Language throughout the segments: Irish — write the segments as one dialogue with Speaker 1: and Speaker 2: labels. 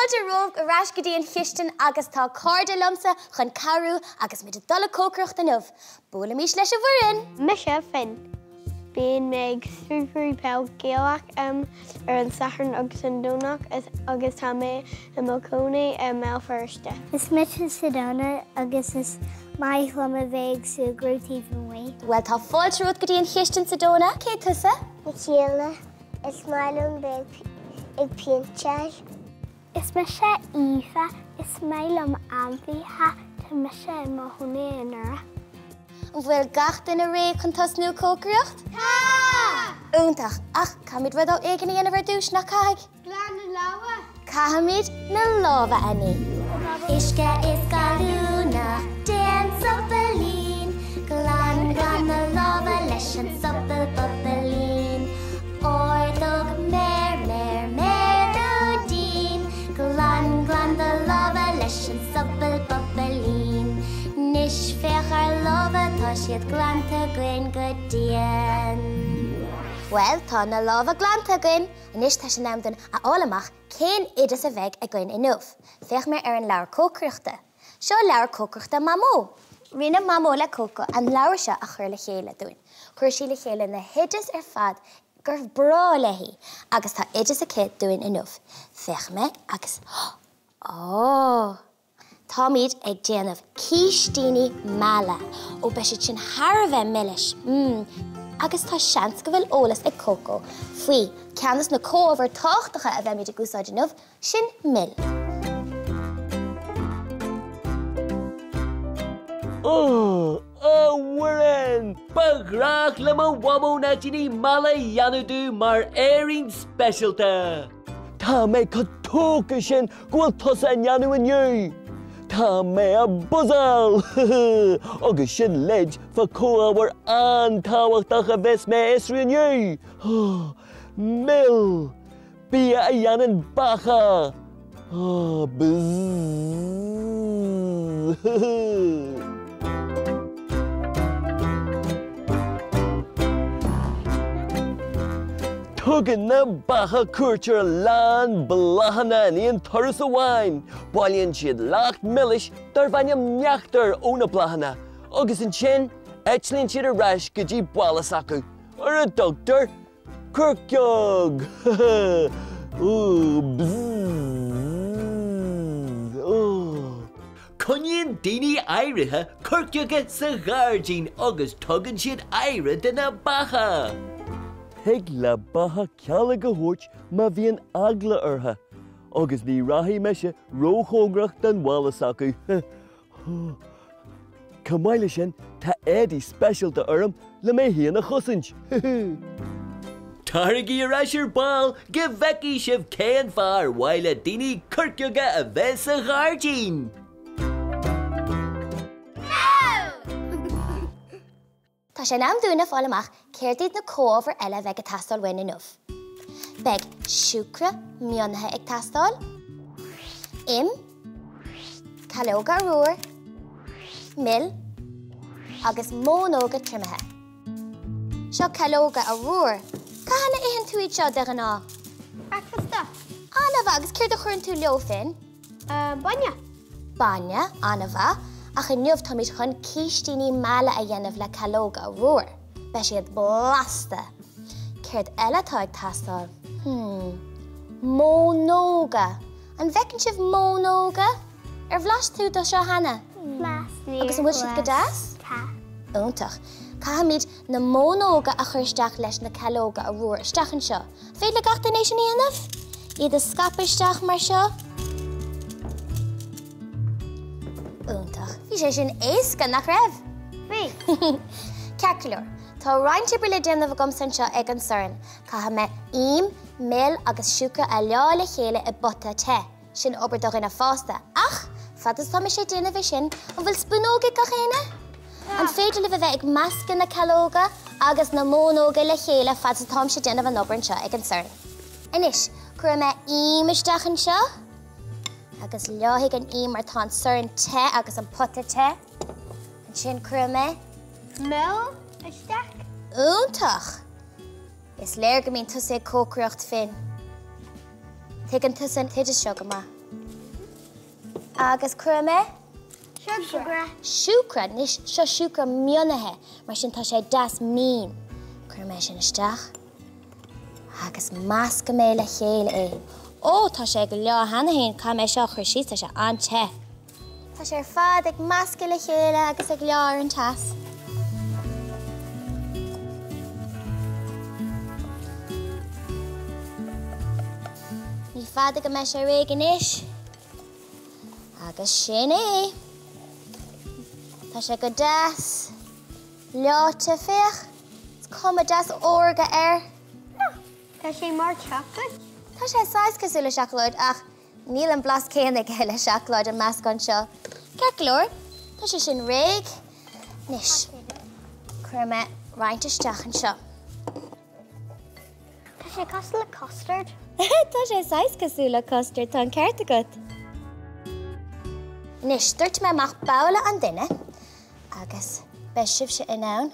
Speaker 1: fáilte romhaibh ar ais go dtí an chistin agus tá cairde liomsa chun cabhrú agus muid ag dul ag cócaireacht inniu. Buailimis leis an bhfoireann!
Speaker 2: Mise Finn. Bíonn mé ag súgradh peil Gaelach ar an Satharn agus an Domhnach agus tá mé i mo chónaí i mBéal Feirste.
Speaker 3: Is mise Sedona agus is maith liom a bheith ag súgradh taobh amuigh.
Speaker 1: Bhuel tá fáilte romhat go dtí an chistin Sedona. Cé tusa?
Speaker 3: Michaela. Is maith liom bheith ag péinteáil. Is mise Aoife. Is maith liom ainmhithe. Tá mise i mo chónaí i nDoire.
Speaker 1: An bhfuil gach duine réidh chun tosnú ag cócaireacht?
Speaker 3: Tá!
Speaker 1: Iontach! Ach caithfimid rud éigin a dhéanamh ar dtús, nach caithfidh?
Speaker 2: Glan na lámha.
Speaker 1: Caithfimid na lámha a ní. Uisce is gallúnach, déan sopailín, Glan, glan na lámha leis an sopal bopailín. Ordóg, méar, méar, méar ón díon, Glan, glan do lámha leis an sopal bopailín. 'Nois féach ár lámha, tá siad glanta againn go dian. Bhuel, tá na lámha glanta againn. Anois tá sé in am dúinn a fháil amach cén oideas a bheidh againn inniu. Féachfaidh mé ar an leabhar cócaireachta. Seo leabhar cócaireachta Mamó. Rinne Mamó le Coco an leabhar seo a chur le chéile dúinn. Chuir sí le chéile na hoidis ar fad gur breá léi agus tá oideas aici dúinn inniu. Féachfaidh mé agus. Á! Táimid ag déanamh cístíní meala. Ó, beidh siad sin thar a bheith milis. Mmm. Agus tá seans go bhfuil eolas ag Coco faoi ceann de na comhábhair tábhachtacha a bheimid ag úsáid inniu, sin mil.
Speaker 4: Ó, a Mhuireann! Ba ghnách le mo mhamó néitíní meala a dhéanamh domh mar fhéirín speisialta. Tá mé chomh tógtha sin go bhfuil tusa á ndéanamh inniu! Tá mé ag buzzáil! Agus sin leid fá comhábhar an-tábhachtach a bheas mé a fhiosrú inniu! Mil! Bia a dhéanann beacha! Bzzz! Tugann na beacha cuairt ar a lán bláthanna in aon turas amháin. Bailíonn siad leacht milis darb ainm neachtar ó na bláthanna agus ansin eitlíonn siad ar ais go dtí baile s'acu, ar a dtugtar Coirceog!
Speaker 5: Coinníonn daoine áirithe coirceoga sa ghairdín agus tugann siad aire do na beacha.
Speaker 4: Thig le beacha cealg a thabhairt má bhíonn eagla orthu, agus ní rachaidh mise róchóngarach don bhaile s'acu. Chomh maith leis sin, tá éadaí speisialta orm le mé féin a chosaint.
Speaker 5: Taraigí ar ais ar ball go bhfeicfidh sibh cén fáth ar mhaith le daoine coirceoga a bheith sa ghairdín!
Speaker 1: Tá sé in am dúinn a fáil amach céard iad na comhábhair eile a bheidh ag teastáil uainn inniu. Beidh siúcra mionaithe ag teastáil, im, calóga arbhair, mil agus mónóga triomaithe. Seo calóga arbhair. Cathain a itheann tú iad seo de ghnáth?
Speaker 2: Bricfeasta.
Speaker 1: An-mhaith, agus céard a chuireann tú leo, Finn?
Speaker 2: Bainne.
Speaker 1: Bainne, an-mhaith. Ach inniu táimid chun cístíní meala a dhéanamh le calóga arbhair. Beidh siad blasta! Céard eile atá ag teastáil? Hmm. Mónóga! An bhfeiceann sibh mónóga? Ar bhlais tú de seo cheana?
Speaker 3: Bhlais.
Speaker 1: Agus an bhfuil siad go deas?
Speaker 3: Tá.
Speaker 1: Iontach. Caithfimid na mónóga a chur isteach leis na calóga arbhair isteach anseo. Féidir le gach duine é sin a dhéanamh? Iad a scaipeadh isteach mar seo? Iontach. Bhí sé sin éasca, nach raibh?
Speaker 2: Bhí.
Speaker 1: Ceart go leor. Tá roinnt oibre le déanamh agamsa anseo ag an sorn. Caithfidh mé im, mil agus siúcra a leá le chéile i bpota te. Sin obair do dhuine fásta. Ach, fad is atá mise ag déanamh é sin, an bhfuil spúnóg ag gach éinne? An féidir libh a bheith ag meascadh na calóga agus na mónóga le chéile fad is atáimse ag déanamh an obair anseo ag an sorn? Anois, cuirfidh mé im isteach anseo agus leáfaidh an im mar tá an sorn te agus an pota te. Ansin cuirfidh mé.
Speaker 2: Mil isteach.
Speaker 1: Iontach! Is léir go mbíonn tusa ag cócaireacht, Finn. Tuigeann tusa an t-oideas seo go maith. Agus cuirfidh mé. Siúcra. Siúcra. Anois, seo siúcra mionnaithe, mar sin tá sé deas mín. Cuirfidh mé sin isteach agus meascfaidh mé le chéile é. Ó, tá sé ag leá cheana féin, caithfidh mé seo a chur síos, tá sé an-te. Tá sé ar fad ag meascadh le chéile agus ag leá ar an teas. Ní fada go mbeidh sé réidh anois. Agus sin é! Tá sé go deas leáite, féach! Is cuma deas órga air.
Speaker 2: Tá sé mar seacláid?
Speaker 1: Tá sé saghas cosúil le seacláid ach níl an blas céanna aige le seacláid, an meascán seo. Ceart go leor, tá sé sin réidh. Anois, cuirfidh mé roinnt isteach anseo.
Speaker 3: Tá sé cosúil le custard.
Speaker 1: Tá sé saghas cosúil le custard, tá an ceart agat. Anois, doirtfidh mé amach babhla an duine agus beidh sibhse in ann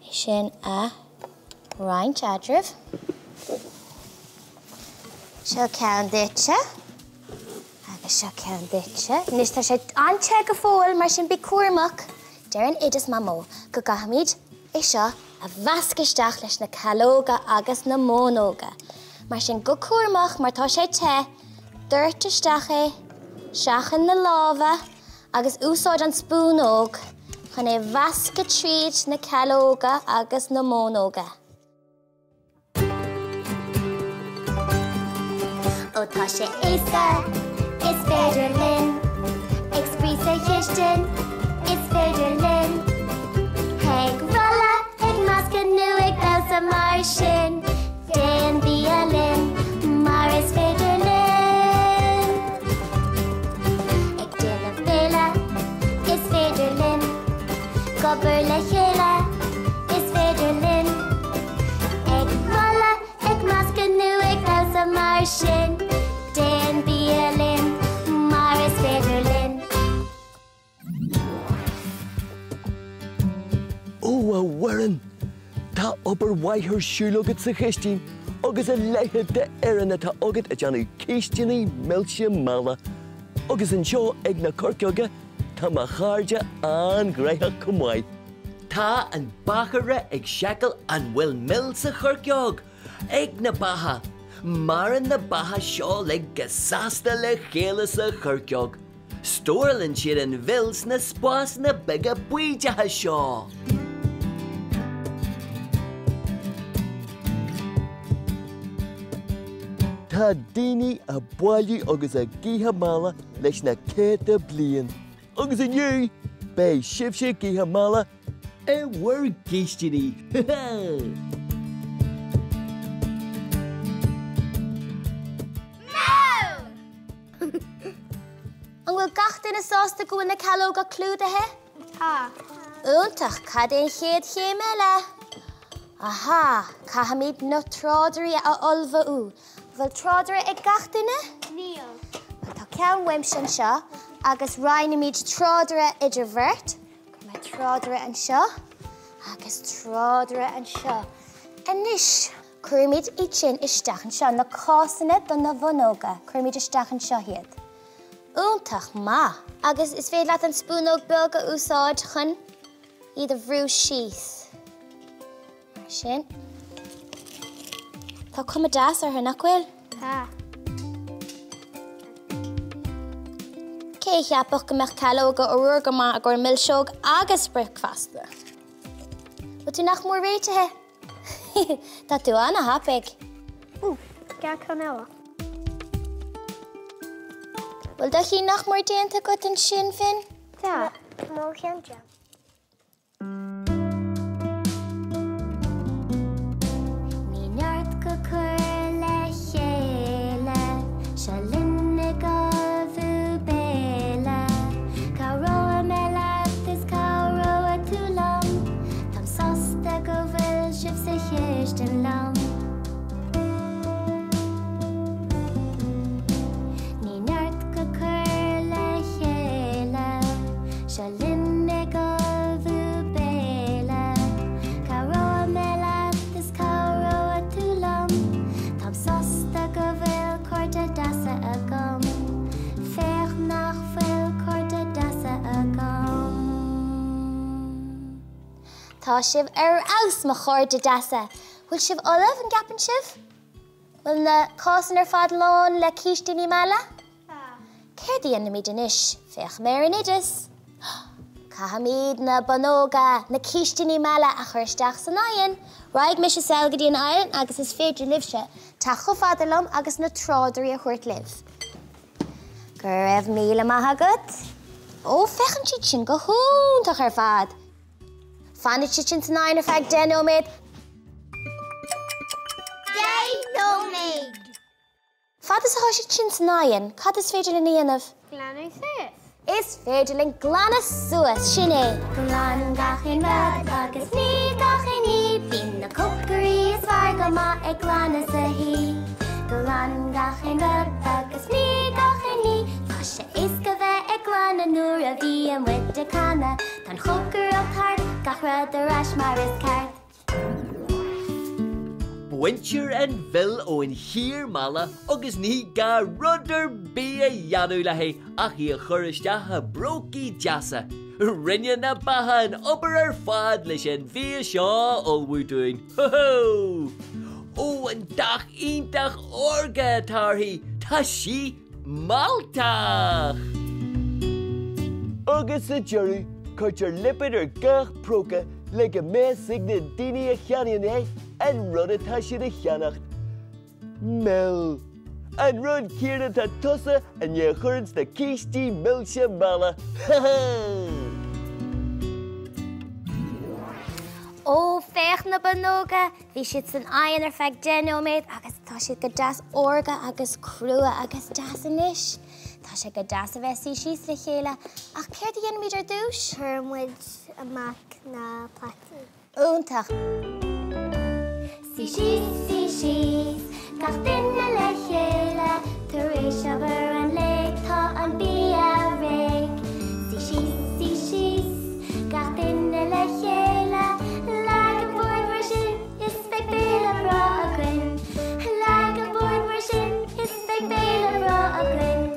Speaker 1: é sin a roinnt eadraibh. Seo ceann duitse. Agus seo ceann duitse. Anois tá sé an-te go fóill, mar sin bí cúramach. Deireann oideas Mamó go gcaithfimid é seo a mheascadh isteach leis na calóga agus na mónóga. Mar sin go cúramach, mar tá sé te, doirt isteach é, seachain na lámha agus úsáid an spúnóg chun é mheascadh tríd na calóga agus na mónóga. Ó tá sé éasca, is féidir linn Ag spraoi sa chistin, is féidir linn Ag rolladh, ag meascadh nó ag damhsa mar sin Déan bia linn, mar is féidir linn Ag déanamh béile, is féidir linn Ag obair le chéile, is féidir linn Ag rolladh, ag meascadh nó ag damhsa mar sin Déan bia linn, mar is féidir linn.
Speaker 4: Ó, a Mhuireann! Tá obair mhaith ar siúl agat sa chistin agus a leithéid d'fhoireann atá agat ag déanamh cístíní milse malla. Agus anseo ag na coirceoga tá mo chairde an-ghnóthach chomh maith. Tá an beachaire ag seiceáil an bhfuil mil sa choirceog ag na beacha. Maireann na beacha seo uilig go sásta le chéile sa choirceog. Stórálann siad an mhil sna spásanna beaga baoideacha seo. Tá daoine ag bailiú agus ag ithe meala leis na céadta bliain. Agus inniu, beidh sibhse ag ithe meala i bhur gcístíní!
Speaker 1: An bhfuil gach duine sásta go bhfuil na calóga clúdaithe?
Speaker 2: Tá.
Speaker 1: Iontach! Cad é an chéad chéim eile? Aha! Caithfimid na trádairí a ullmhú. An bhfuil trádaire ag gach duine?
Speaker 2: Níl.
Speaker 1: Bhuel, tá ceann uaimse anseo agus roinnfimid trádaire idir bheirt. Cuirfidh mé trádaire anseo agus trádaire anseo. Anois, cuirfimid iad sin isteach anseo, na cásanna do na bhonnóga, cuirfimid isteach anseo iad. Iontach maith! Agus is féidir leat an spúnóg beag a úsáid chun iad a bhrú síos. Mar sin. Tá cuma deas orthu, nach bhfuil?
Speaker 2: Tá.
Speaker 1: Cé a cheapfadh go mbeadh calóga arbhair go maith i gcomhair milseog agus bricfeasta? Bhfuil tú nach mór réitithe? Tá tú ana-thapaidh.
Speaker 2: Ó, gearr ceann eile.
Speaker 1: Bhfuil do chinn nach mór déanta agat ansin, Finn?
Speaker 2: Tá.
Speaker 3: Tá mo cheann déanta.
Speaker 1: Ní neart go cur le chéile, seo linn ag ullmhú béile. Cabhróidh mé leat is cabhróidh tú liom, táim sásta go bhfuil sibh sa chistin liom. Ní neart go cur le chéile, seo linn ag. Tá sibh ar fheabhas, mo chairde deasa! Bhfuil sibh ullamh, an gceapann sibh? Bhfuil na cásanna ar fad lán le cístíní meala? Tá. Céard a dhéanfaimid anois? Féachfaidh mé ar an oideas. Caithfimid na bonnóga, na cístíní meala, a chur isteach san oigheann. Raghaidh mise sall go dtí an oigheann agus is féidir libhse teacht chomh fada liom agus na trádairí a thabhairt libh. Go raibh míle maith agat. Ó, féachann siad sin go hiontach ar fad! Fanfaidh siad sin san oigheann ar feadh deich nóiméad.
Speaker 3: 10 nóiméad!
Speaker 1: Fad is atá siad sin san oigheann, cad is féidir linn a dhéanamh?
Speaker 2: Glanadh suas.
Speaker 1: Is féidir linn glanadh suas, sin é.
Speaker 3: Glan gach aon rud agus nigh gach aon ní, Bíonn na cócairí is fearr go maith ag glanadh sa thí. Glan gach aon rud agus nigh gach aon ní, Tá sé éasca bheith ag glanadh nuair a bhíonn muid ag canadh. Tá an chócaireacht thart, gach rud ar ais mar is ceart.
Speaker 5: Baintear an mhil ón chíor mheala agus ní gá rud ar bith a dhéanamh léi ach í a chur isteach i bprócaí deasa. Rinne na beacha an obair ar fad leis an bhia seo a ullmhú dúinn. Hó hó! Ó, an dath iontach órga atá uirthi! Tá sí Mealltach!
Speaker 4: Agus sa deireadh, cuirtear lipéad ar gach próca le go mbeidh a fhios ag na daoine a cheannaíonn é an rud atá siad a cheannacht. Mil. An rud céanna atá tusa i ndiaidh a chur ins na cístí milse meala. Ha ha!
Speaker 1: Ó, féach na bonnóga! Bhí siad san oigheann ar feadh 10 nóiméad agus tá siad go deas órga agus crua agus deas anois. Tá sé go deas a bheith suí síos le chéile ach céard a dhéanfaimid ar dtús?
Speaker 3: Cuireann muid amach na plátaí.
Speaker 1: Iontach!
Speaker 3: Suí síos, suí síos, gach duine le chéile, tar éis obair an lae tá an bia réidh. Suí síos, suí síos, gach duine le chéile, leag an bord mar sin is beidh béile breá againn. Leag an bord mar sin is beidh béile breá againn.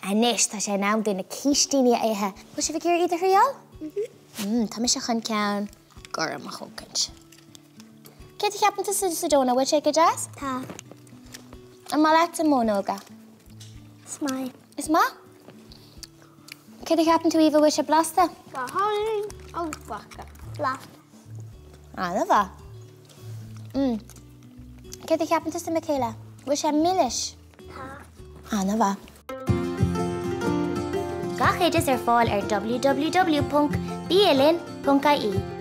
Speaker 1: Anois tá sé in am dúinn na cístíní a ithe. Bhfuil sibh ag iarraidh iad a thriáil? Mm, tá mise chun ceann gorm a thógaint. Céard a cheapann tusa Sedona, bhfuil sé go deas?
Speaker 3: Tá.
Speaker 1: An maith leat na bonnóga?
Speaker 3: Is maith.
Speaker 1: Is maith? Céard a cheapann tú Aoibhe, bhfuil sé blasta?
Speaker 2: Go hálainn agus blasta.
Speaker 3: Blasta.
Speaker 1: An-mhaith. Mm. Céard a cheapann tusa Michaela? Bhfuil sé milis?
Speaker 3: Tá.
Speaker 1: An-mhaith.
Speaker 3: Gach oideas ar fáil ar www.bialinn.ie.